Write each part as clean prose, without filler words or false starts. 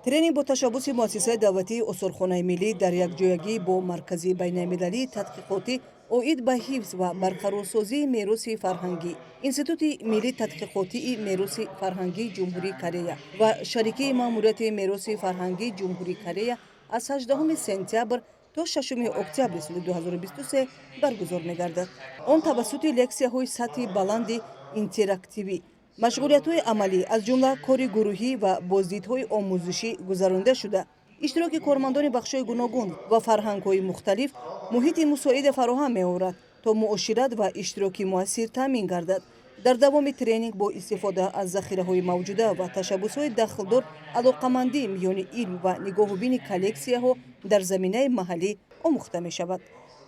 Тренинг бо ташаббуси Муассисаи давлатии Осорхонаи миллӣ дар якҷоягӣ бо Маркази байналмилалии тадқиқотӣ оид ба ҳифз ва барқарорсозии мероси фарҳангӣ, Институти миллии тадқиқотии мероси фарҳангии Ҷумҳурии Корея ва шарикии Маъмурияти мероси фарҳангии Ҷумҳурии Корея аз 18 сентябр то 6 октябри соли 2023 баргузор мегардад. Он тавассути лексияҳои сатҳи баланди интерактивӣ, машғулиятҳои амалӣ, аз ҷумла кори гурӯҳӣ ва боздидҳои омӯзишӣ гузаронида шуда, иштироки кормандони бахшҳои гуногун ва фарҳангҳои мухталиф муҳити мусоиде фароҳам меорад, то муошират ва иштироки муассир таъмин гардад. Дар давоми тренинг бо истифода аз захираҳои мавҷуда ва ташаббусҳои дахлдор алоқамандӣ миёни илм ва нигоҳубини коллексияҳо дар заминаи маҳаллӣ омӯхта мешавад.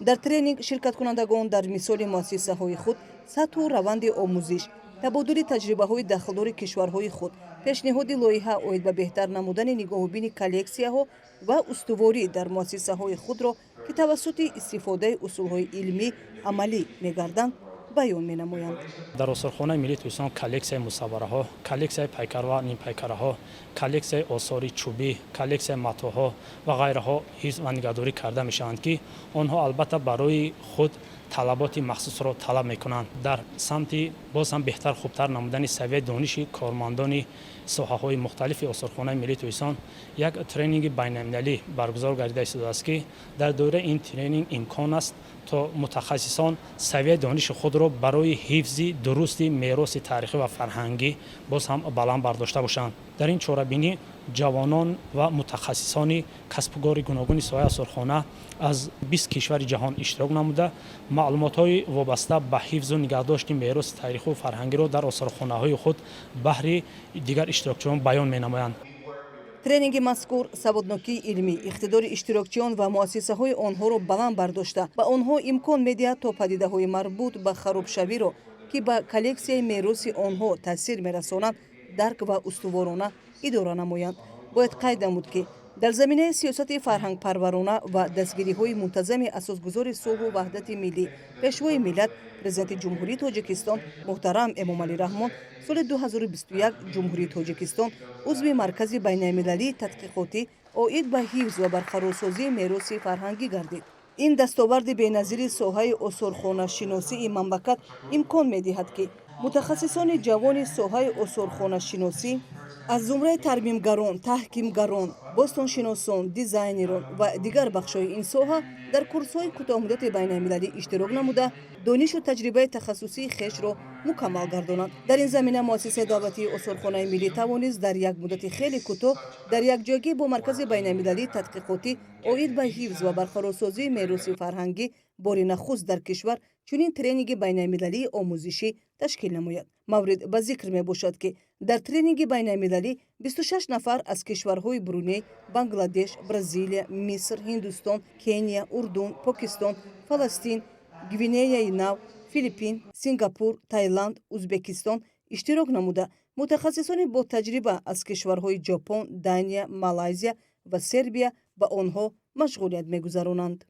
Дар тренинг ширкаткунандагон дар мисоли муассисаҳои худ сатҳу раванди омӯзиш, табодули таҷрибаҳои дахлдори кишварҳои худ, пешниҳоди лоиҳа оид ба беҳтар намудани нигоҳубини коллексияҳо ва устуворӣ дар муассисаҳои худро, ки тавассути истифодаи усулҳои илмӣ амалӣ мегарданд, баён менамоянд. Дар Осорхонаи миллии Тоҷикистон коллексияи мусаввараҳо, коллексияи пайкар ва нимпайкараҳо, коллексияи осори чӯбӣ, коллексияи матоъҳо ва ғайраҳо ҳифз ва нигаҳдорӣ карда мешаванд, ки онҳо албатта барои худ талаботи махсусро талаб мекунанд. Дар самти боз ҳам беҳтар, хубтар намудани савияи дониши кормандони соҳаҳои мухталифи Осорхонаи миллии Тоҷикистон як тренинги байналмилалӣ баргузор гардида истодааст, ки дар доираи ин тренинг имкон аст, то мутахассисон савияи дониши худро барои ҳифзи дурусти мероси таърихӣ ва фарҳангӣ боз ҳам баланд бардошта бошанд. Дар ин чорабинӣ ҷавонон ва мутахассисони касбгори гуногуни соҳаи осорхона аз 20 кишвари ҷаҳон иштирок намуда, маълумотҳои вобаста ба ҳифзу нигаҳдошти мероси таърихию фарҳангиро дар осорхонаҳои худ баҳри дигар иштирокчиён баён менамоянд. Тренинги мазкур саводнокии илмӣ, иқтидори иштирокчиён ва муассисаҳои онҳоро баланд бардошта, ба онҳо имкон медиҳад, то падидаҳои марбут ба харобшавиро, ки ба коллексияи мероси онҳо таъсир мерасонанд, дарк ва устуворона идора намоянд. Бояд қайд намуд, ки дар заминаи сиёсати фарҳангпарварона ва дастгириҳои мунтазами Асосгузори сулҳу ваҳдати миллӣ, Пешвои миллат, Президенти Ҷумҳурии Тоҷикистон муҳтарам Эмомалӣ Раҳмон соли 2021 Ҷумҳурии Тоҷикистон узви Маркази байналмилалии тадқиқотӣ оид ба ҳифз ва барқарорсозии мероси фарҳангӣ гардид. Ин дастоварди беназири соҳаи осорхонашиносии мамлакат имкон медиҳад, ки мутахассисони ҷавони соҳаи осорхонашиносӣ аз зумраи тармимгарон, таҳкимгарон, бостоншиносон, дизайнерон ва дигар бахшҳои ин соҳа дар курсҳои кӯтоҳмуддати байналмилалӣ иштирок намуда, донишу таҷрибаи тахассусии хешро мукаммал гардонанд. Дар ин замина Муассисаи давлатии Осорхонаи миллӣ тавонист дар як муддати хеле кӯтоҳ дар якҷоягӣ бо Маркази байналмилалии тадқиқотӣ оид ба ҳифз ва барқарорсозии мероси фарҳангӣ бори нахуст дар кишвар чунин тренинги байналмилалии омӯзишӣ ташкил намояд. Маврид ба зикр мебошад, ки дар тренинги байналмилалӣ 26 нафар аз кишварҳои Бруней, Бангладеш, Бразилия, Миср, Ҳиндустон, Кения, Урдун, Покистон, Фаластин, Гвинеяи Нав, Филиппин, Сингапур, Таиланд, Узбекистон иштирок намуда, мутахассисони ботаҷриба аз кишварҳои Ҷопон, Дания, Малайзия ва Сербия ба онҳо машғулият мегузаронанд.